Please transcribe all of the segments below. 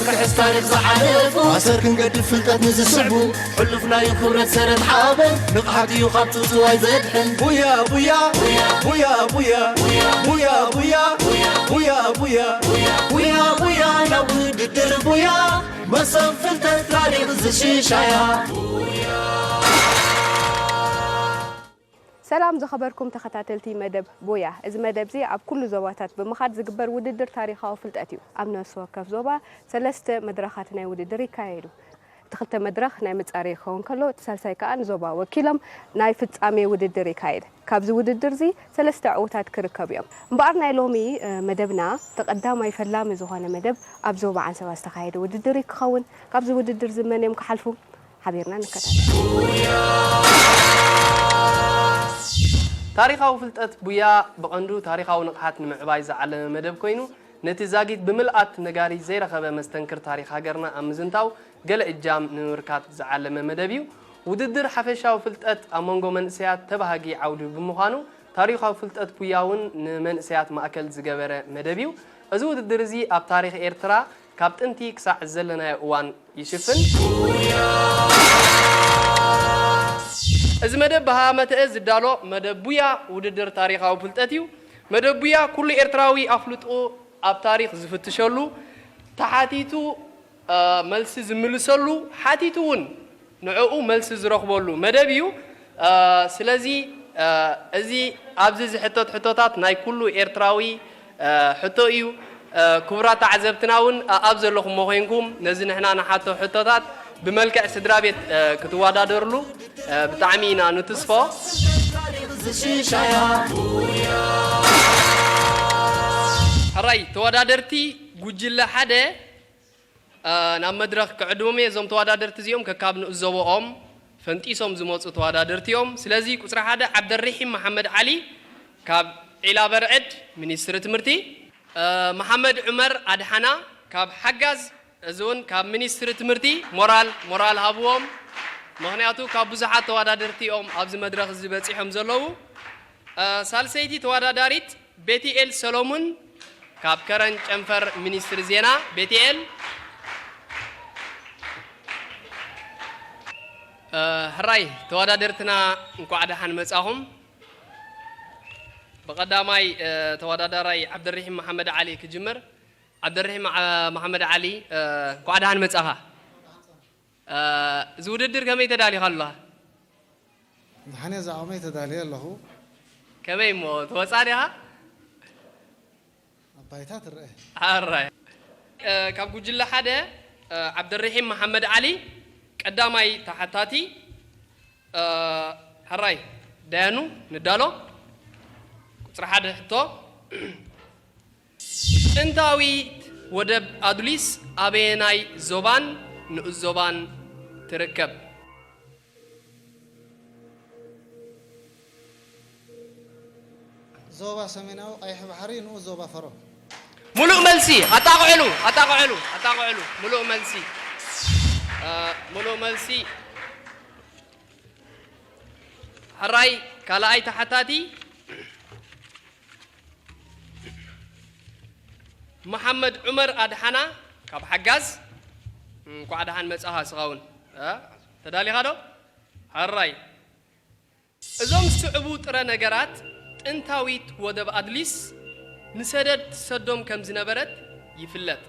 ክሕስ ታሪኽ ዝሓለፉ ኣሰር ክንገድፍ ፍልጠት ንዝስዕቡ ሕሉፍናዩ ክብረት ሰረት ሓበን ንቕሓት እዩ ካብ ትእትዋይ ዘድሕን ቡያ ቡያ ቡያ ቡያ ቡያ ቡያ ቡያ ቡያ ቡያ ቡያ ቡያ ናብ ውድድር ቡያ መሰብ ፍልጠት ታሪኽ ዝሽሻያ ሰላም ዝኸበርኩም ተኸታተልቲ መደብ ቦያ። እዚ መደብ እዚ ኣብ ኩሉ ዞባታት ብምኻድ ዝግበር ውድድር ታሪኻዊ ፍልጠት እዩ። ኣብ ነፍሲ ወከፍ ዞባ ሰለስተ መድረኻት ናይ ውድድር ይካየዱ። እቲ ክልተ መድረኽ ናይ መጻረዪ ክኸውን ከሎ፣ እቲ ሳልሳይ ከኣ ንዞባ ወኪሎም ናይ ፍጻሜ ውድድር ይካየድ። ካብዚ ውድድር እዚ ሰለስተ ዕዉታት ክርከቡ እዮም። እምበኣር ናይ ሎሚ መደብና እቲ ቀዳማይ ፈላሚ ዝኾነ መደብ ኣብ ዞባ ዓንሰባ ዝተኻየደ ውድድር እዩ ክኸውን። ካብዚ ውድድር እዚ መን እዮም ክሓልፉ? ሓቢርና ንከታተል። ታሪኻዊ ፍልጠት ቡያ ብቐንዱ ታሪኻዊ ንቕሓት ንምዕባይ ዝዓለመ መደብ ኮይኑ፣ ነቲ ዛጊት ብምልኣት ነጋሪ ዘይረኸበ መስተንክር ታሪኽ ሃገርና ኣብ ምዝንታው ገለ እጃም ንምብርካት ዝዓለመ መደብ እዩ። ውድድር ሓፈሻዊ ፍልጠት ኣብ መንጎ መንእሰያት ተባሃጊ ዓውዲ ብምዃኑ፣ ታሪኻዊ ፍልጠት ቡያ እውን ንመንእሰያት ማእከል ዝገበረ መደብ እዩ። እዚ ውድድር እዚ ኣብ ታሪኽ ኤርትራ ካብ ጥንቲ ክሳዕ ዘለናዮ እዋን ይሽፍን። እዚ መደብ ብሃመተኤ ዝዳሎ መደብ ቡያ ውድድር ታሪኻዊ ፍልጠት እዩ። መደብ ቡያ ኩሉ ኤርትራዊ ኣፍልጥኡ ኣብ ታሪኽ ዝፍትሸሉ፣ ተሓቲቱ መልሲ ዝምልሰሉ፣ ሓቲቱ እውን ንዕኡ መልሲ ዝረኽበሉ መደብ እዩ። ስለዚ እዚ ኣብዚ ዝሕተት ሕቶታት ናይ ኩሉ ኤርትራዊ ሕቶ እዩ። ክቡራት ተዓዘብትና እውን ኣብ ዘለኹሞ ኮይንኩም ነዚ ንሕና ንሓቶ ሕቶታት ብመልክዕ ስድራ ቤት ክትወዳደርሉ ብጣዕሚ ኢና ንትስፎ። ሕራይ ተወዳደርቲ ጉጅለ ሓደ ናብ መድረኽ ክዕድሞም እየ። እዞም ተወዳደርቲ እዚኦም ከካብ ንኡስ ዞባኦም ፈንጢሶም ዝመፁ ተወዳደርቲ እዮም። ስለዚ ቁፅሪ ሓደ ዓብደሪሒም መሓመድ ዓሊ ካብ ዒላ በርዕድ ሚኒስትሪ ትምህርቲ፣ መሓመድ ዑመር ኣድሓና ካብ ሓጋዝ፣ እዚ እውን ካብ ሚኒስትሪ ትምህርቲ። ሞራል ሞራል ሃብዎም፣ ምኽንያቱ ካብ ብዙሓት ተወዳደርቲ እዮም ኣብዚ መድረኽ እዚ በፂሖም ዘለዉ። ሳልሰይቲ ተወዳዳሪት ቤቲኤል ሰሎሙን ካብ ከረን ጨንፈር ሚኒስትሪ ዜና። ቤቲኤል ሕራይ ተወዳደርትና እንኳዕ ደሓን መጻኹም። ብቐዳማይ ተወዳዳራይ ዓብደሪሒም መሓመድ ዓሊ ክጅምር። ዓብደሪሒም መሓመድ ዓሊ እንኳዕ ደሓን መጻኻ። እዚ ውድድር ከመይ ተዳሊኻ ኣለኻ? ደሓን እየ ዝዓቕመይ ተዳልየ ኣለኹ። ከመይ እሞ ትወጻ ዲኻ? ኣብ ባይታ ትረአ። ኣራይ ካብ ጉጅለ ሓደ ዓብደሪሒም መሓመድ ዓሊ ቀዳማይ ተሓታቲ። ሕራይ ዳያኑ ንዳሎ። ቁፅሪ ሓደ ሕቶ፣ ጥንታዊት ወደብ ኣዱሊስ ኣበየናይ ዞባን ንኡስ ዞባን ትርከብ? ዞባ ሰሜናዊ ቀይሕ ባሕሪ ንኡስ ዞባ ፈሮ። ሙሉእ መልሲ ኣጣቕዕሉ ኣጣቕዕሉ ኣጣቕዕሉ ሙሉእ መልሲ ሙሉእ መልሲ። ሕራይ ካልኣይ ተሓታቲ መሓመድ ዑመር ኣድሓና ካብ ሓጋዝ። እንኳዕ ደሓን መጻኻ እስኻ እውን። ተዳሊኻ ዶ? ሕራይ። እዞም ዝስዕቡ ጥረ ነገራት ጥንታዊት ወደብ ኣድሊስ ንሰደድ ትሰዶም ከም ዝነበረት ይፍለጥ።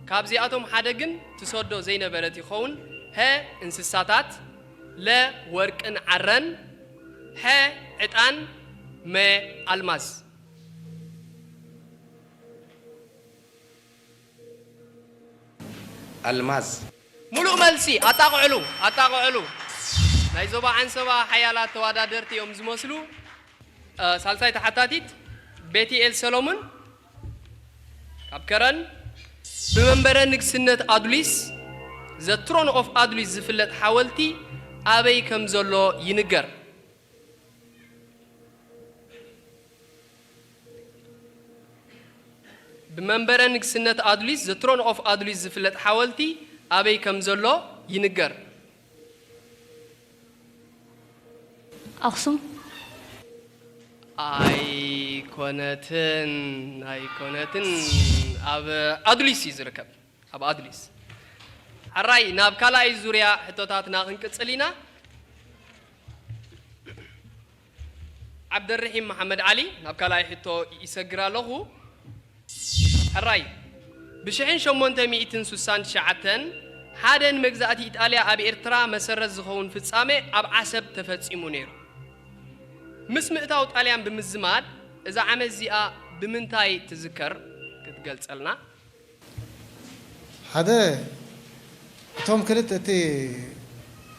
ካብዚኣቶም ሓደ ግን ትሰዶ ዘይነበረት ይኸውን። ሀ እንስሳታት፣ ለ ወርቅን ዓረን፣ ሐ ዕጣን፣ መ ኣልማዝ። ኣልማዝ። ሙሉእ መልሲ ኣጣቕዕሉ ኣጣቕዕሉ። ናይ ዞባ ዓንሰባ ሓያላት ተወዳደርቲ እዮም ዝመስሉ። ሳልሳይ ተሓታቲት ቤቲኤል ሰሎሙን ካብ ከረን። ብመንበረ ንግስነት ኣዱሊስ፣ The Throne of Adulis፣ ዝፍለጥ ሓወልቲ ኣበይ ከም ዘሎ ይንገር? ብመንበረ ንግስነት ኣዱሊስ፣ The Throne of Adulis፣ ዝፍለጥ ሓወልቲ ኣበይ ከም ዘሎ ይንገር? ኣኽሱም። ኣይኮነትን ኣይኮነትን። ኣብ ኣዱሊስ እዩ ዝርከብ። ኣብ ኣዱሊስ። ሕራይ ናብ ካልኣይ ዙርያ ሕቶታትና ክንቅጽል ኢና። ዓብደርሒም መሓመድ ዓሊ፣ ናብ ካልኣይ ሕቶ ይሰግር ኣለኹ። ሕራይ፣ ብሽሕን ሸሞንተ ሚእትን ስሳን ትሽዓተን ሓደ ንመግዛእቲ ኢጣልያ ኣብ ኤርትራ መሰረት ዝኸውን ፍጻሜ ኣብ ዓሰብ ተፈጺሙ ነይሩ። ምስ ምእታው ጣልያን ብምዝማድ እዛ ዓመት እዚኣ ብምንታይ ትዝከር ክትገልጸልና? ሓደ እቶም ክልተ እቲ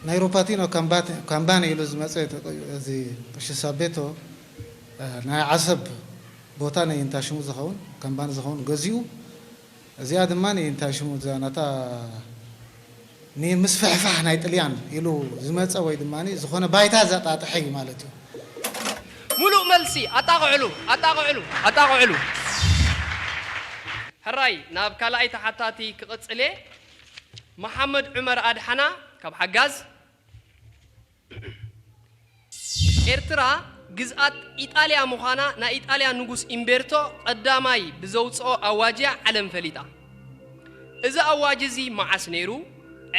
ናይ ሮፓቲኖ ካምባኒ ኢሉ ዝመፀ እዚ ቅሽሳ ቤቶ ናይ ዓሰብ ቦታ ናይ እንታሽሙ ዝኸውን ካምባኒ ዝኸውን ገዚኡ እዚኣ ድማ እንታይ ሽሙ እዛ ናታ ንምስፍሕፋሕ ናይ ጥልያን ኢሉ ዝመፀ ወይ ድማ ዝኾነ ባይታ ዘጣጥሐ እዩ ማለት እዩ። ሙሉእ መልሲ ኣጣቕዕሉ ኣጣቕዕሉ ኣጣቕዕሉ። ሕራይ ናብ ካልኣይ ተሓታቲ ክቕፅል እየ። መሓመድ ዑመር ኣድሓና ካብ ሓጋዝ። ኤርትራ ግዝኣት ኢጣልያ ምዃና ናይ ኢጣልያ ንጉስ ኢምቤርቶ ቀዳማይ ብዘውፅኦ ኣዋጅ እያ ዓለም ፈሊጣ። እዚ ኣዋጅ እዚ መዓስ ነይሩ?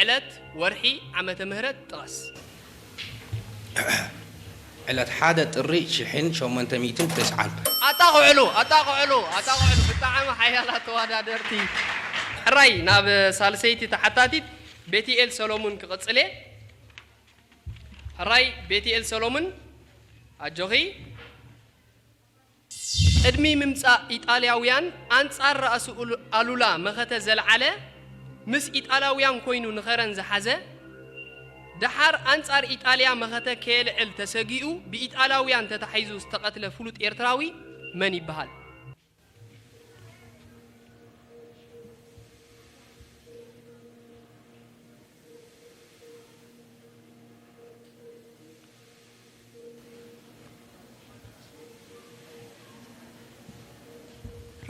ዕለት፣ ወርሒ፣ ዓመተ ምህረት ጥቐስ። ዕለት ሓደ ጥሪ ሽሕን ሸሞንተ ሚእትን ተስዓን። ኣጣቕዕሉ ኣጣቕዕሉ ኣጣቕዕሉ ብጣዕሚ ሓያላት ተወዳደርቲ። ሕራይ ናብ ሳልሰይቲ ተሓታቲት ቤቲኤል ሰሎሙን ክቕጽል እየ። ሕራይ ቤቲኤል ሰሎሙን ኣጆኺ። ቅድሚ ምምጻእ ኢጣልያውያን ኣንጻር ራእሲ ኣሉላ መኸተ ዘልዓለ፣ ምስ ኢጣልያውያን ኮይኑ ንኸረን ዝሓዘ፣ ደሓር ኣንጻር ኢጣልያ መኸተ ከየልዕል ተሰጊኡ ብኢጣልያውያን ተታሒዙ ዝተቐትለ ፍሉጥ ኤርትራዊ መን ይበሃል?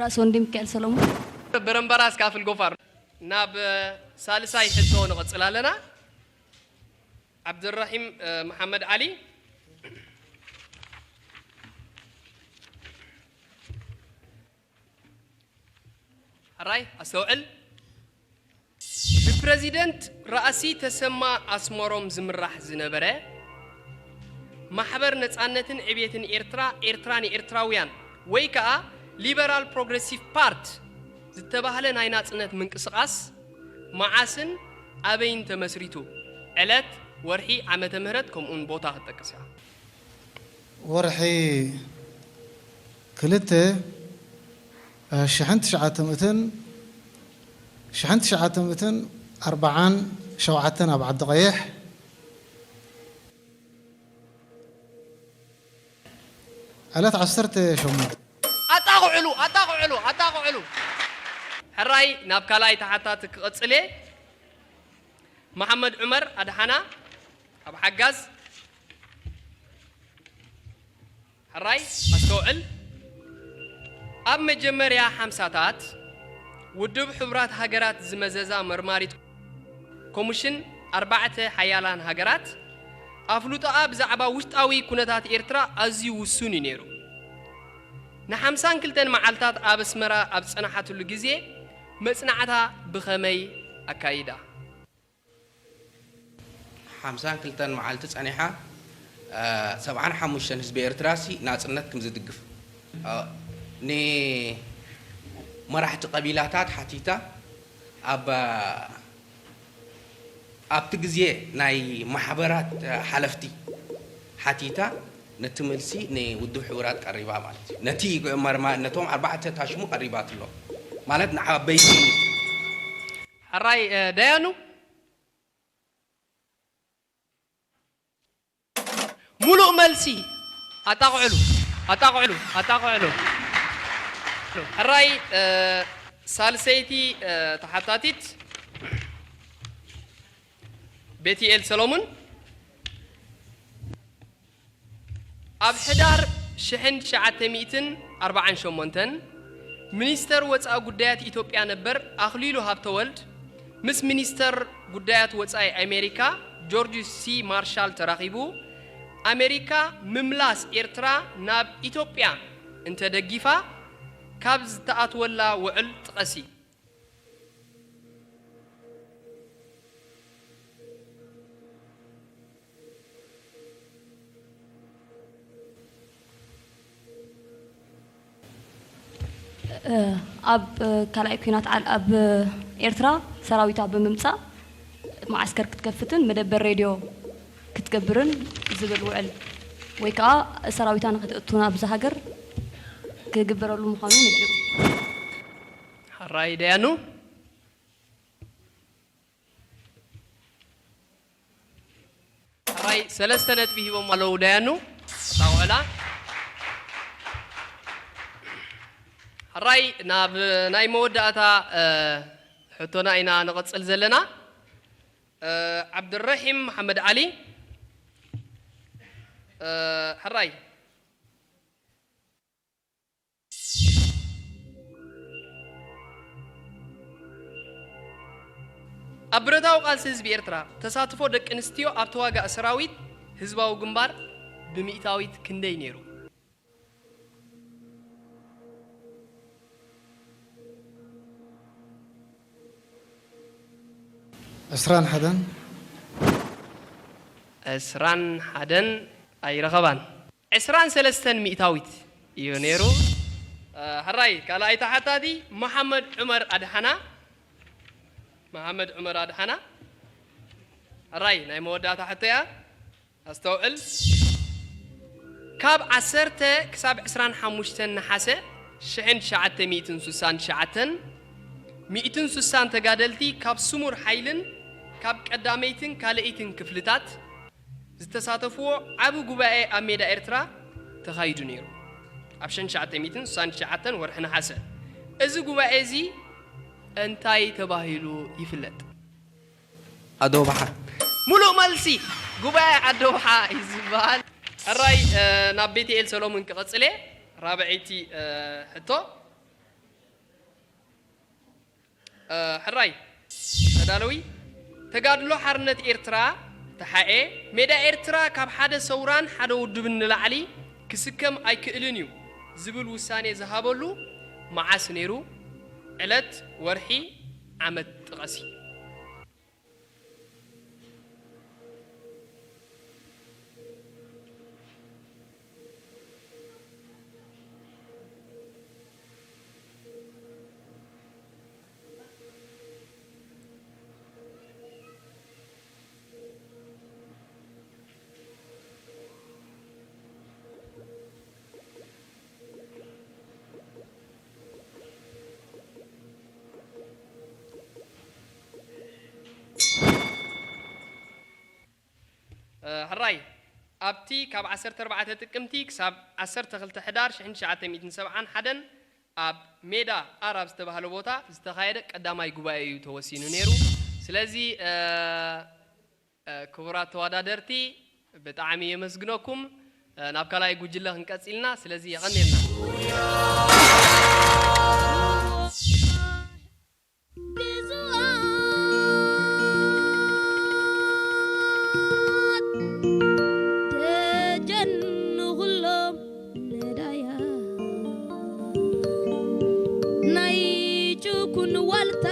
ራእሲ ወንድም ሚካኤል ሰሎሞን። በረምበራስ ካፍል ጎፋር። ናብ ሳልሳይ ሕቶ ንቐጽል ኣለና። ዓብድራሒም መሓመድ ዓሊ። ሕራይ ኣስተውዕል። ብፕረዚደንት ራእሲ ተሰማ ኣስመሮም ዝምራሕ ዝነበረ ማሕበር ነጻነትን ዕብየትን ኤርትራ፣ ኤርትራ ንኤርትራውያን ወይ ከኣ ሊበራል ፕሮግረሲቭ ፓርት ዝተባህለ ናይ ናጽነት ምንቅስቓስ መዓስን ኣበይን ተመስሪቱ? ዕለት፣ ወርሒ፣ ዓመተ ምህረት ከምኡውን ቦታ ክትጠቅስ ኢኻ። ወርሒ ክልተ ሽሕን ትሽዓተ ሚእትን ሽሕን ትሽዓተ ሚእትን ኣርብዓን ሸውዓተን ኣብ ዓዲ ቀይሕ ዕለት ዓሰርተ ሸሞንተ። ኣጣቕዕሉ ኣጣቕዕሉ ኣጣቕዕሉ። ሕራይ ናብ ካልኣይ ተሓታቲ ክቐጽል እየ። መሓመድ ዑመር ኣድሓና ካብ ሓጋዝ። ሕራይ ኣስተውዕል። ኣብ መጀመርያ ሓምሳታት ውድብ ሕቡራት ሃገራት ዝመዘዛ መርማሪት ኮሚሽን ኣርባዕተ ሓያላን ሃገራት ኣፍልጦኣ ብዛዕባ ውሽጣዊ ኩነታት ኤርትራ ኣዝዩ ውሱን እዩ ነይሩ። ንሓምሳን ክልተን መዓልታት ኣብ ኣስመራ ኣብ ዝጸናሓትሉ ግዜ መጽናዕታ ብኸመይ ኣካይዳ? ሓምሳን ክልተን መዓልቲ ጸኒሓ ሰብዓን ሓሙሽተን ህዝቢ ኤርትራ ሲ ናጽነት ክም ዝድግፍ ንመራሕቲ ቀቢላታት ሓቲታ ኣብ ኣብቲ ግዜ ናይ ማሕበራት ሓለፍቲ ሓቲታ ነቲ መልሲ ንውድብ ሕቡራት ቀሪባ ማለት እዩ። ነቲ ነቶም ኣርባዕተ ታሽሙ ቀሪባትሎም ማለት ንዓበይቲ ሕራይ ደያኑ ሙሉእ መልሲ ኣጣቕዕሉ ኣጣቕዕሉ ኣጣቕዕሉ። ሕራይ ሳልሰይቲ ተሓታቲት ቤቲኤል ሰሎሙን ኣብ ሕዳር ሽሕን ትሽዓተ ሚእትን ኣርባዓን ሸሞንተን ሚኒስተር ወጻኢ ጉዳያት ኢትዮጵያ ነበር ኣኽሊሉ ሃብተወልድ ምስ ሚኒስተር ጉዳያት ወጻኢ ኣሜሪካ ጆርጅ ሲ ማርሻል ተራኺቡ ኣሜሪካ ምምላስ ኤርትራ ናብ ኢትዮጵያ እንተደጊፋ ካብ ዝተኣትወላ ውዕል ጥቐሲ። ኣብ ካልኣይ ኲናት ዓል ኣብ ኤርትራ ሰራዊታ ብምምጻእ መዓስከር ክትከፍትን መደበር ሬድዮ ክትገብርን ዝብል ውዕል ወይ ከዓ ሰራዊታ ንክትእቱ ናብዚ ሃገር ክግበረሉ ምዃኑ ነጊሩ። ሕራይ ደያኑ። ሕራይ ሰለስተ ነጥቢ ሂቦም ኣለዉ ደያኑ። ታውዕላ ሕራይ ናብ ናይ መወዳእታ ሕቶና ኢና ንቐጽል ዘለና። ዓብድረሒም መሓመድ ዓሊ። ሕራይ ኣብ ብረታዊ ቃልሲ ህዝቢ ኤርትራ ተሳትፎ ደቂ ኣንስትዮ ኣብ ተዋጋእ ሰራዊት ህዝባዊ ግንባር ብሚእታዊት ክንደይ ነይሩ? ዕስራን ሓደን። ዕስራን ሓደን ኣይረኸባን። ዕስራን ሰለስተን ሚእታዊት እዩ ነይሩ። ሕራይ ካልኣይ ተሓታቲ መሓመድ ዑመር ኣድሓና። መሓመድ ዑመር ኣድሓና። ሕራይ ናይ መወዳእታ ሕቶ እያ። ኣስተውዕል። ካብ ዓሰርተ ክሳብ ዕስራን ሓሙሽተን ነሓሰ ሽሕን ትሽዓተ ሚእትን ስሳን ትሽዓተን ሚእትን ስሳን ተጋደልቲ ካብ ስሙር ሓይልን ካብ ቀዳመይትን ካልኣይትን ክፍልታት ዝተሳተፍዎ ዓቢ ጉባኤ ኣብ ሜዳ ኤርትራ ተኻይዱ ነይሩ። ኣብ ሽሕን ትሽዓተ ሚእትን ስሳን ትሽዓተን ወርሒ ነሓሰ። እዚ ጉባኤ እዚ እንታይ ተባሂሉ ይፍለጥ? ኣዶብሓ። ሙሉእ መልሲ ጉባኤ ኣዶብሓ እዩ ዝበሃል። ሕራይ ናብ ቤትኤል ሰሎሙን ክቐጽል እየ። ራብዐይቲ ሕቶ። ሕራይ ተዳለዊ። ተጋድሎ ሓርነት ኤርትራ ተሓኤ ሜዳ ኤርትራ ካብ ሓደ ሰውራን ሓደ ውድብን ንላዕሊ ክስከም ኣይክእልን እዩ ዝብል ውሳኔ ዝሃበሉ መዓስ ነይሩ? ዕለት፣ ወርሒ፣ ዓመት ጥቐሲ። ሕራይ ኣብቲ ካብ ዓሰርተ ኣርባዕተ ጥቅምቲ ክሳብ ዓሰርተ ክልተ ሕዳር ሽሕን ትሽዓተ ሚእትን ሰብዓን ሓደን ኣብ ሜዳ ኣር ኣብ ዝተባህለ ቦታ ዝተኻየደ ቀዳማይ ጉባኤ እዩ ተወሲኑ ነይሩ። ስለዚ ክቡራት ተወዳደርቲ ብጣዕሚ የመስግነኩም። ናብ ካልኣይ ጉጅለ ክንቀጽልና፣ ስለዚ የቐንየልና። ግዙኣት ደጀን ንኹሎም ነዳያት ናይ ጭኩን ዋልታ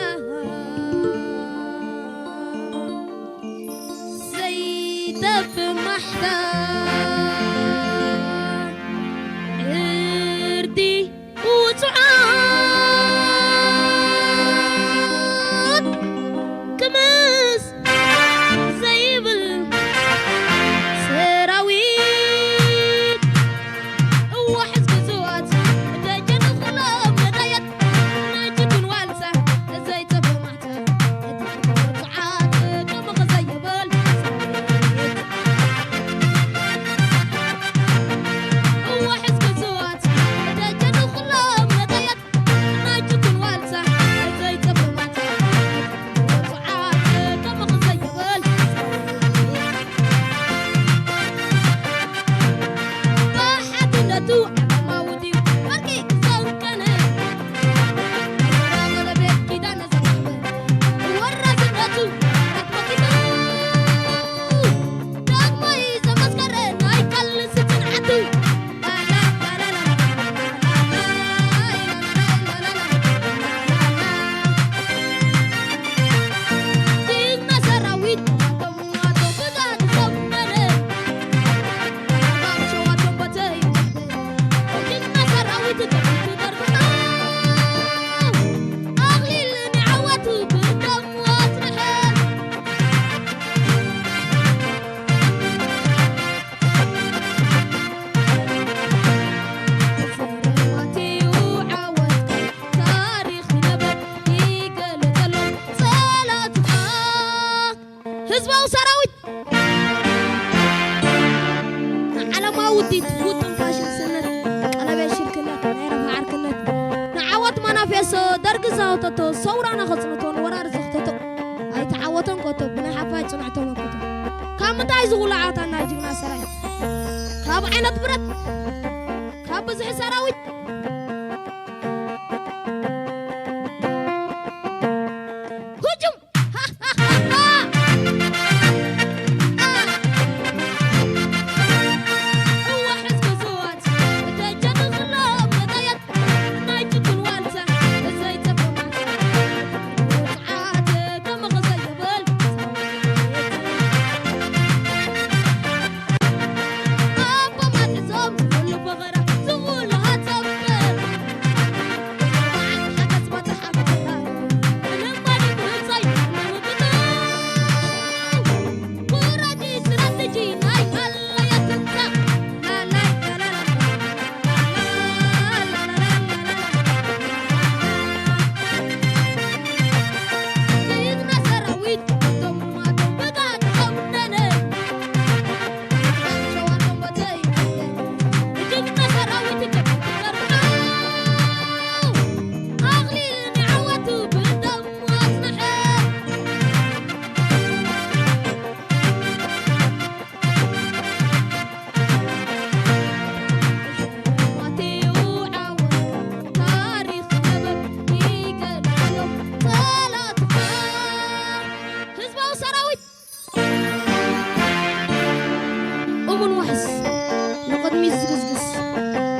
ዘይጠፍ ማሕታ ዕርዲ ውጹዓት ክምስ ዘይብል ሰራዊት እዋሕዝ ግዙኣት ደጀን ኩሎም ነዳያት ናይ ጅግን ዋልታ ዘይጠፍ ማሕታ ዕርዲ ውጹዓት ክምኽ ዘይብል ሰራዊት ሰራዊት ዓለማዊ ውዲት ውጥን ፋሽን ስነት ቀለቤት ሽርክነት ናይ ረብሓ ዓርክነት ንዓወት ማናፌሶ ደርጊ ዝሃውተቶ ሰውራና ከጽንቶ ንወራር ዘኽተቶ ኣይተዓወተን ኮቶ ብናይ ሓፋይ ጽንዕቶ መክቶ ካብ ምንታይ ዝኹሉ ዓወታና ጅግና ሰራዊት ካብ ዓይነት ብረት ካብ ብዙሕ ሰራዊት ሁጁም ህዝባዊ ሰራዊት እሙን ዋሕስ ንቕድሚት ዝግስግስ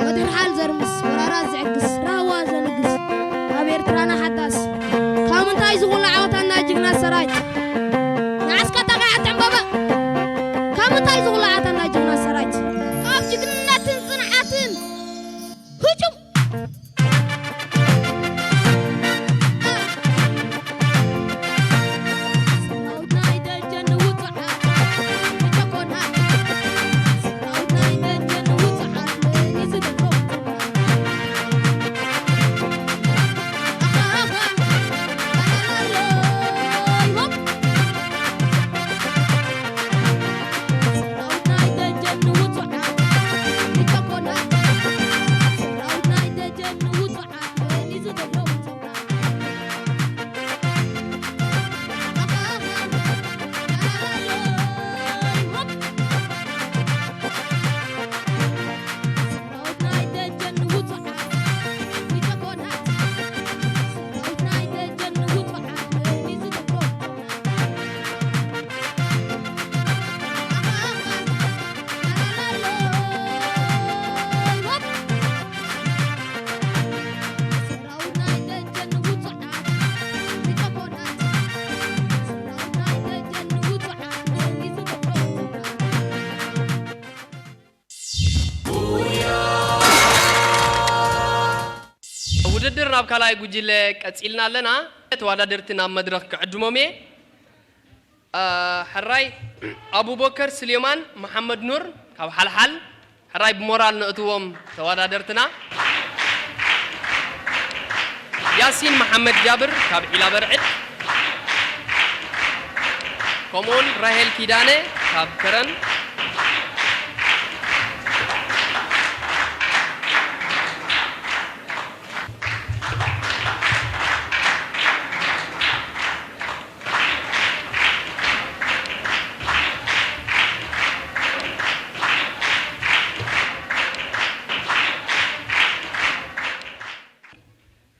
ወድሕር ሓል ዘርምስ ወራራት ዝዕግስ ራህዋ ዘንግስ ኣብ ኤርትራና ሓዳስ ካብ ምንታይ ዝኹሉ ዓወታና ጅግና ሰራዊት ንዓስካ ጠቒዓ ዕንበበ ካብ ምንታይ ዝኹሉ ዓወታና ጅግና ሰራዊት ካብ ጅግንነትን ጽንዓትን ህጁም ውድድር ናብ ካልኣይ ጉጅለ ቀጺልና ኣለና። ተወዳደርቲ ናብ መድረኽ ክዕድሞም እየ። ሕራይ ኣቡበከር ስሌማን መሓመድ ኑር ካብ ሓልሓል። ሕራይ ብሞራል ነእትዎም ተወዳደርትና። ያሲን መሓመድ ጃብር ካብ ዒላ በርዕድ፣ ከምኡውን ራሄል ኪዳነ ካብ ከረን።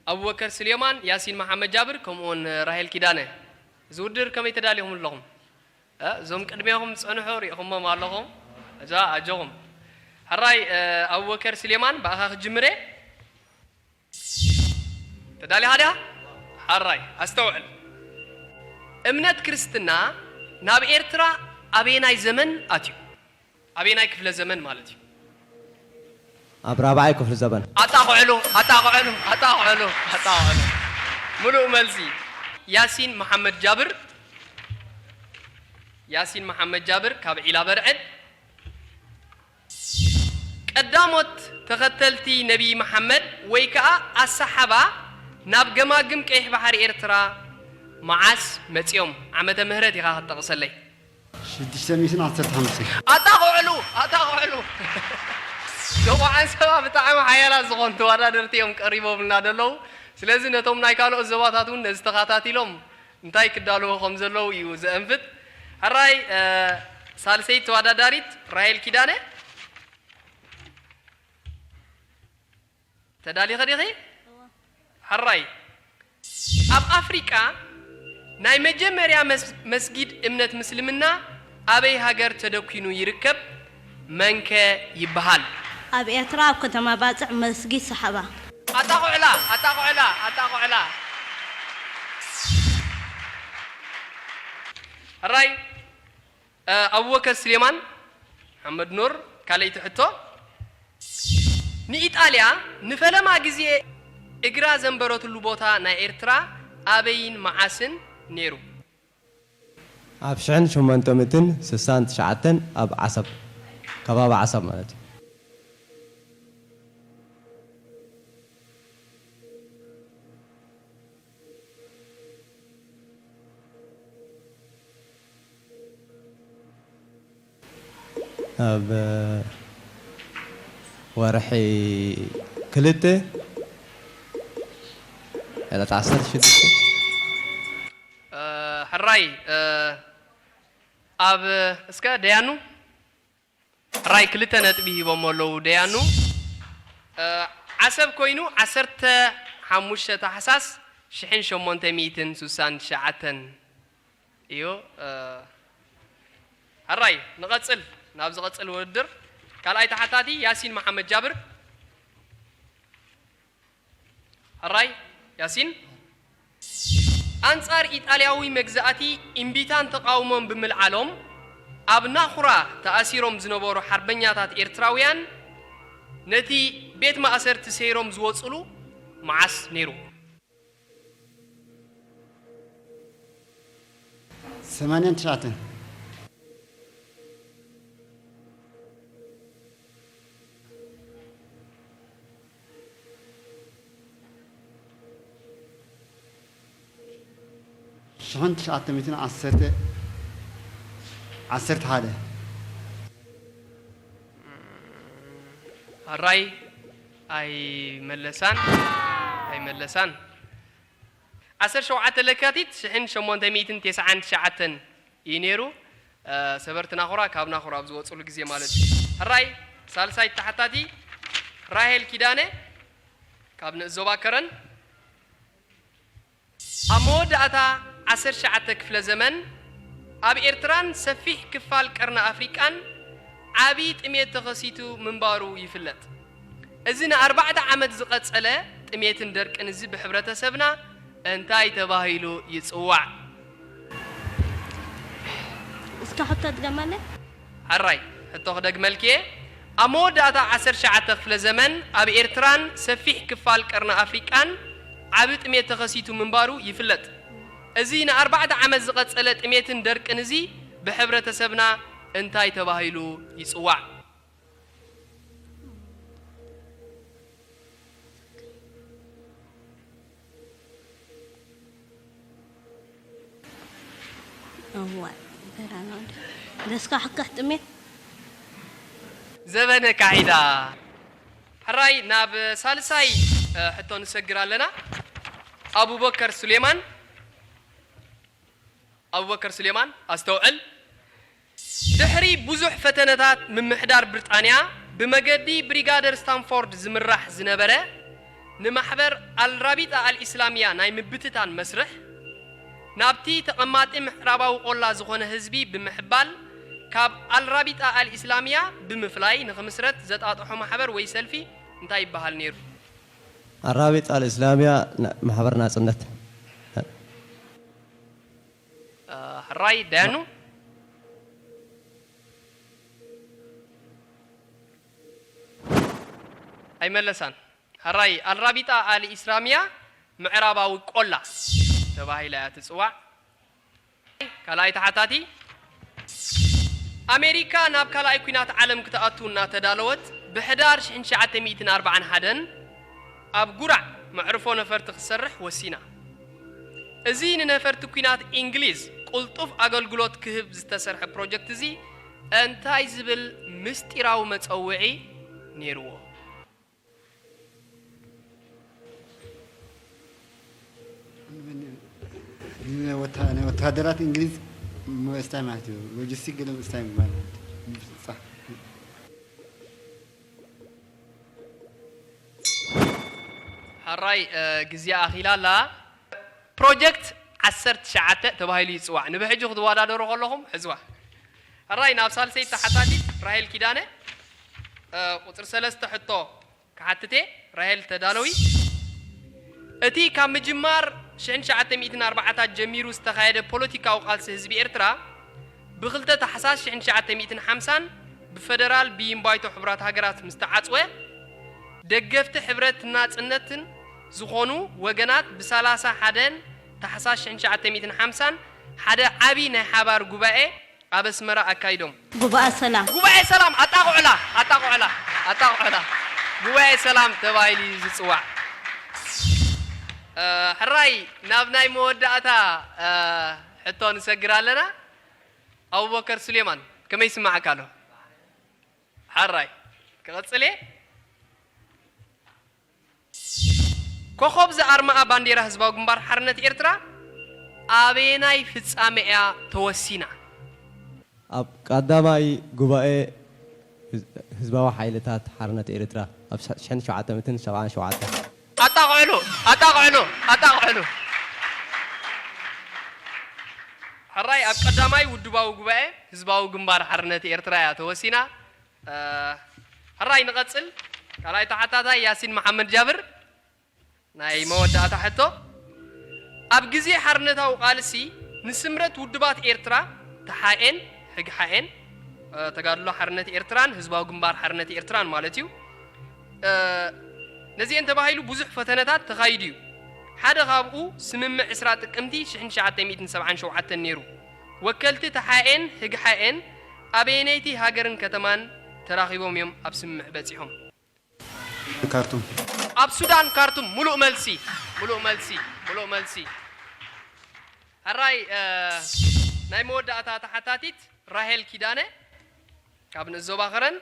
ኣቡበከር ስሌማን፣ ያሲን መሓመድ ጃብር፣ ከምኡውን ራሄል ኪዳነ። እዚ ውድድር ከመይ ተዳሊኹም ኣለኹም? እ፣ እዞም ቅድሜኹም ዝጸንሑ ሪእኹሞም ኣለኹም። እዛ ኣጆኹም። ሕራይ፣ እ፣ ኣቡበከር ስሌማን፣ ብኣኻ ክጅምር እየ። ተዳሊኻ ድያ? ሕራይ፣ ኣስተውዕል። እምነት ክርስትና ናብ ኤርትራ ኣበየናይ ዘመን ኣትዩ? ኣበየናይ ክፍለ ዘመን ማለት እዩ? ኣብ ራብዓይ ክፍለ ዘበን። ኣጣቕዕሉ፣ ኣጣቕዕሉ፣ ኣጣቕዕሉ፣ ኣጣቕዕሉ። ምሉእ መልሲ። ያሲን መሓመድ ጃብር፣ ያሲን መሓመድ ጃብር ካብ ዒላ በርዕድ። ቀዳሞት ተኸተልቲ ነቢይ መሓመድ ወይ ከኣ ኣሰሓባ ናብ ገማግም ቀይሕ ባሕሪ ኤርትራ መዓስ መጺኦም? ዓመተ ምህረት ኢኻ ክትጠቕሰለይ። ሽዱሽተ ሚእትን ዓሰርተ ሓሙሽተ። ኣጣቕዕሉ ኣጣቕዕሉ። ዞባ ዓንሰባ ብጣዕሚ ሓያላት ዝኾኑ ተወዳደርቲ እዮም ቀሪቦምልና ዘለዉ። ስለዚ ነቶም ናይ ካልኦት ዞባታት እውን ነዚ ተኸታቲሎም እንታይ ክዳለዉ ከም ዘለዉ እዩ ዘእንፍት። ሕራይ ሳልሰይቲ ተወዳዳሪት ራሄል ኪዳነ። ተዳሊኺ ዲኺ? ሕራይ ኣብ ኣፍሪቃ ናይ መጀመርያ መስጊድ እምነት ምስልምና ኣበይ ሃገር ተደኲኑ ይርከብ? መንከ ይበሃል? ኣብ ኤርትራ ኣብ ከተማ ባጽዕ መስጊድ ሰሓባ። ኣጣቑዕላ ኣጣቑዕላ ኣጣቑዕላ። ሕራይ ኣቡበከር ስሌማን ሓመድ ኑር። ካልኣይቲ ሕቶ፣ ንኢጣልያ ንፈለማ ግዜ እግራ ዘንበረትሉ ቦታ ናይ ኤርትራ ኣበይን መዓስን ነይሩ? ኣብ ሽሕን ሸሞንተ ሚእትን ስሳን ትሽዓተን ኣብ ዓሰብ፣ ከባቢ ዓሰብ ማለት እዩ። ኣብ ወርሒ ክልተ ዕለት ዓሰርተ ሽዱሽተ። ሕራይ ኣብ እስከ ደያኑ ሕራይ ክልተ ነጥቢ ሂቦሞ ኣለዉ ደያኑ። ዓሰብ ኮይኑ ዓሰርተ ሓሙሽተ ታሕሳስ ሽሕን ሸሞንተ ሚእትን ስሳን ትሽዓተን እዩ። ሕራይ ንቐጽል ናብ ዝቐጽል ውድድር። ካልኣይ ተሓታቲ ያሲን መሓመድ ጃብር። ሕራይ ያሲን ኣንጻር ኢጣልያዊ መግዛእቲ እምቢታን ተቓውሞን ብምልዓሎም ኣብ ናኹራ ተኣሲሮም ዝነበሩ ሓርበኛታት ኤርትራውያን ነቲ ቤት ማእሰርቲ ሰይሮም ዝወጽሉ መዓስ ነይሩ? ሰማንያን ትሽዓተን። ሽሕን ትሽዓተ ሚእትን ዓሰርተ ዓሰርተ ሓደ። ሕራይ ኣይመለሳን ኣይመለሳን። ዓሰርተ ሸውዓተ ለካቲት ሽሕን ሸሞንተ ሚእትን ተስዓን ትሽዓተን እዩ ነይሩ። ሰበርቲ ናኹራ ካብ ናኹራ ኣብ ዝወፅሉ ግዜ ማለት እዩ። ሕራይ ሳልሳይ ተሓታቲ ራሄል ኪዳነ ካብ ንእዞባ ከረን። ኣብ መወዳእታ ዓሰርተ ትሽዓተ ክፍለ ዘመን ኣብ ኤርትራን ሰፊሕ ክፋል ቀርኒ ኣፍሪቃን ዓቢ ጥሜት ተኸሲቱ ምንባሩ ይፍለጥ። እዚ ንኣርባዕተ ዓመት ዝቐጸለ ጥሜትን ደርቅን እዚ ብሕብረተሰብና እንታይ ተባሂሉ ይጽዋዕ? እስከ ሕቶ ድገመለይ። ሕራይ ሕቶ ክደግመልኪ እየ። ኣብ መወዳእታ ዓሰርተ ትሽዓተ ክፍለ ዘመን ኣብ ኤርትራን ሰፊሕ ክፋል ቀርኒ ኣፍሪቃን ዓቢ ጥሜት ተኸሲቱ ምንባሩ ይፍለጥ። እዚ ንኣርባዕተ ዓመት ዝቐጸለ ጥሜትን ደርቅን እዚ ብሕብረተሰብና እንታይ ተባሂሉ ይጽዋዕ? እዋይ በራና ወደ ደስካ ሕክሕ ጥሜት ዘበነ ካሒዳ። ሕራይ ናብ ሳልሳይ ሕቶ ንሰግር ኣለና። ኣቡበከር ሱሌማን ኣቡበከር ሱሌማን ኣስተውዕል። ድሕሪ ብዙሕ ፈተነታት ምምሕዳር ብሪጣንያ ብመገዲ ብሪጋደር ስታንፎርድ ዝምራሕ ዝነበረ ንማሕበር ኣልራቢጣ ኣልኢስላምያ ናይ ምብትታን መስርሕ ናብቲ ተቐማጢ ምዕራባዊ ቆላ ዝኾነ ህዝቢ ብምሕባል ካብ ኣልራቢጣ ኣልኢስላምያ ብምፍላይ ንኽምስረት ዘጣጥሖ ማሕበር ወይ ሰልፊ እንታይ ይበሃል ነይሩ? ኣራቢጣ ኣልእስላምያ ማሕበር ናጽነት። ሕራይ ደያኑ ኣይመለሳን። ሕራይ ኣልራቢጣ ኣልኢስላምያ ምዕራባዊ ቆላ ተባሂላ እያ ትጽዋዕ። ካልኣይ ተሓታቲ ኣሜሪካ ናብ ካልኣይ ኲናት ዓለም ክትኣቱ እናተዳለወት ብሕዳር ሽሕን ትሽዓተ ሚእትን ኣርባዓን ሓደን ኣብ ጉራዕ መዕርፎ ነፈርቲ ክትሰርሕ ወሲና። እዚ ንነፈርቲ ኲናት እንግሊዝ ቅልጡፍ ኣገልግሎት ክህብ ዝተሰርሐ ፕሮጀክት እዚ እንታይ ዝብል ምስጢራዊ መጸውዒ ነይርዎ? ንወታ- ንወታደራት እንግሊዝ ምእስታይ ማለት እዩ። ሎጂስቲክ ገለ ምእስታይ ማለት እዩ። ሕራይ ግዜ ኣኺላ ኣላ። ፕሮጀክት ዓሰርተ ትሽዓተ ተባሂሉ ይፅዋዕ። ንብሕጂ ክትወዳደሩ ከለኹም ሕዝዋ። ሕራይ ናብ ሳልሰይቲ ተሓታቲት ራሄል ኪዳነ ቁፅሪ ሰለስተ ሕቶ ክሓትት እየ። ራሄል ተዳለዊ። እቲ ካብ ምጅማር ሽሕን ትሽዓተ ሚእትን ኣርባዓታት ጀሚሩ ዝተኻየደ ፖለቲካዊ ቃልሲ ህዝቢ ኤርትራ ብክልተ ታሕሳስ ሽሕን ትሽዓተ ሚእትን ሓምሳን ብፈደራል ብይን ባይቶ ሕቡራት ሃገራት ምስ ተዓጽወ፣ ደገፍቲ ሕብረት ናጽነትን ዝኾኑ ወገናት ብሰላሳ ሓደን ታሕሳስ ሽሕን ትሽዓተ ሚእትን ሓምሳን ሓደ ዓቢ ናይ ሓባር ጉባኤ ኣብ ኣስመራ ኣካይዶም። ጉባኤ ሰላም። ጉባኤ ሰላም ኣጣቕዑላ ኣጣቕዑላ ኣጣቕዑላ ጉባኤ ሰላም ተባሂሉ እዩ ዝጽዋዕ። ሕራይ ናብ ናይ መወዳእታ ሕቶ ንሰግር ኣለና። ኣቡበከር ሱሌማን ከመይ ይስምዓካ ኣሎ? ሕራይ ክቕጽል እየ። ኮኾብ ዝኣርማኣ ባንዴራ ህዝባዊ ግንባር ሓርነት ኤርትራ ኣበየናይ ፍጻመ እያ ተወሲና? ኣብ ቀዳማይ ጉባኤ ህዝባዊ ሓይልታት ሓርነት ኤርትራ ኣብ ሽሕን ትሽዓተ ሚእትን ሰብዓን ሸውዓተን። ኣጣቕዕሉ! ኣጣቕዕሉ! ኣጣቕዕሉ! ሕራይ ኣብ ቀዳማይ ውድባዊ ጉባኤ ህዝባዊ ግንባር ሓርነት ኤርትራ እያ ተወሲና። ሕራይ ንቐጽል። ካልኣይ ተሓታታይ ያሲን መሓመድ ጃብር። ናይ መወዳእታ ሕቶ፣ ኣብ ግዜ ሓርነታዊ ቃልሲ ንስምረት ውድባት ኤርትራ፣ ተሓኤን ህግሓኤን፣ ተጋድሎ ሓርነት ኤርትራን ህዝባዊ ግንባር ሓርነት ኤርትራን ማለት እዩ። ነዚኤን ተባሂሉ ብዙሕ ፈተነታት ተኻይዱ እዩ። ሓደ ካብኡ ስምምዕ ዕስራ ጥቅምቲ ሽሕን ትሽዓተ ሚእትን ሰብዓን ሸውዓተን ነይሩ። ወከልቲ ተሓኤን ህግሓኤን ኣበየነይቲ ሃገርን ከተማን ተራኺቦም እዮም ኣብ ስምምዕ በጺሖም? ካርቱም። ኣብ ሱዳን ካርቱም። ሙሉእ መልሲ፣ ሙሉእ መልሲ፣ ሙሉእ መልሲ። ሕራይ ናይ መወዳእታ ተሓታቲት ራሄል ኪዳነ ካብ ንእስ ዞባ ከረን።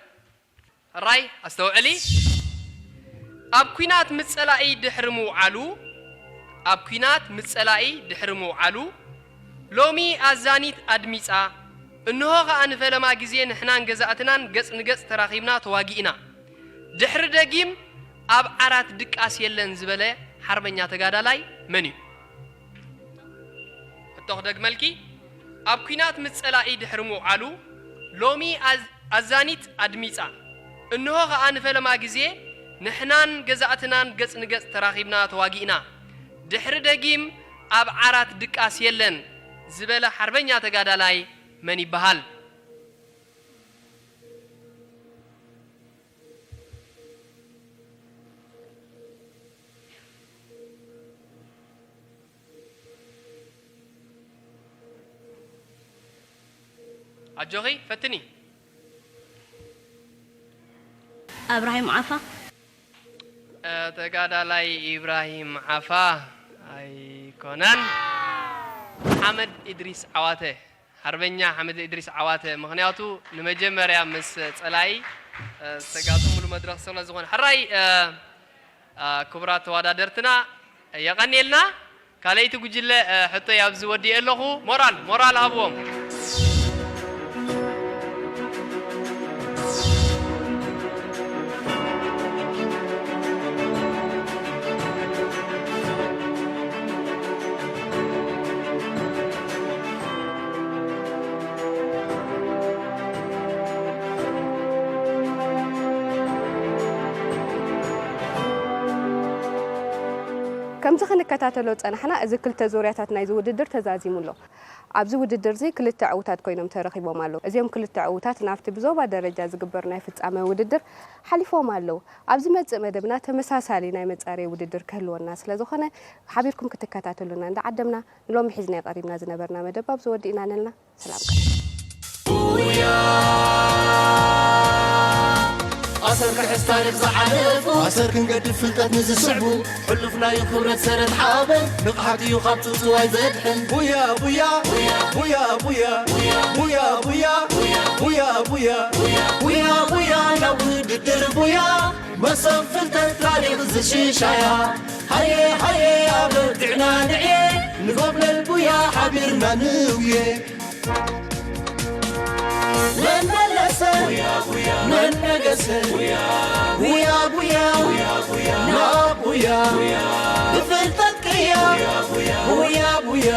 ሕራይ ኣስተውዕሊ። ኣብ ኲናት ምስ ጸላኢ ድሕሪ ምውዓሉ፣ ኣብ ኲናት ምስ ጸላኢ ድሕሪ ምውዓሉ፣ ሎሚ ኣዛኒት ኣድሚጻ፣ እንሆ ኸኣ ንፈለማ ግዜ ንሕናን ገዛእትናን ገጽ ንገጽ ተራኺብና ተዋጊእና። ድሕሪ ደጊም ኣብ ዓራት ድቃስ የለን ዝበለ ሓርበኛ ተጋዳላይ መን እዩ? ሕቶ ክደግመልኪ፣ ኣብ ኲናት ምስ ጸላኢ ድሕሪ ምውዓሉ፣ ሎሚ ኣዛኒት ኣድሚጻ። እንሆ ኸኣ ንፈለማ ግዜ ንሕናን ገዛእትናን ገጽ ንገጽ ተራኺብና ተዋጊእና። ድሕሪ ደጊም ኣብ ዓራት ድቃስ የለን ዝበለ ሓርበኛ ተጋዳላይ መን ይበሃል? ኣጆኺ ፈትኒ። ኣብራሂም ዓፋ። ተጋዳላይ ኢብራሂም ዓፋ ኣይኮነን፣ ሓመድ ኢድሪስ ዓዋተ። ሓርበኛ ሓመድ እድሪስ ዓዋተ፣ ምኽንያቱ ንመጀመርያ ምስ ጸላኢ ዝተጋጠምሉ መድረኽ ስለ ዝኾነ። ሕራይ ክቡራት ተወዳደርትና የቐንየልና። ካልኣይቲ ጉጅለ ሕቶይ ኣብዚ ወዲኤ ኣለኹ። ሞራል ሞራል ሃብዎም። ከምዚ ክንከታተሎ ዝጸናሕና፣ እዚ ክልተ ዙርያታት ናይዚ ውድድር ተዛዚሙ ኣሎ። ኣብዚ ውድድር እዚ ክልተ ዕዉታት ኮይኖም ተረኺቦም ኣለዉ። እዚኦም ክልተ ዕዉታት ናብቲ ብዞባ ደረጃ ዝግበር ናይ ፍጻመ ውድድር ሓሊፎም ኣለዉ። ኣብ ዝመጽእ መደብና ተመሳሳሊ ናይ መጻረዪ ውድድር ክህልወና ስለ ዝኾነ፣ ሓቢርኩም ክትከታተሉና እንዳዓደምና፣ ንሎሚ ሒዝናዮ ቀሪብና ዝነበርና መደብ ኣብዚ ወዲእና ኣለና። ሰላም። ክሕስ ታሪኽ ዝሓለፉ ኣሰር ክንገድፍ ፍልጠት ንዝስዕቡ ሕሉፍ ናይ ክብረት ሰረት ሓበን ንቕሓት እዩ ካብ ጽውጽዋይ ዘድሕን። ቡያ ቡያ ቡያ ቡያ ቡያ ቡያ ቡያ ቡያ ቡያ ቡያ ናብ ውድድር ቡያ መሰብ ፍልጠት ታሪኽ ዝሽሻያ ሃየ ሃየ ኣበርቲዕና ንዕየ ንጎብለል ቡያ ሓቢርና ንውየ መን መለሰ መን ነገሰ ቡያ ቡያ ናብ ቡያ ብፍልጠት ቅያ ቡያ ቡያ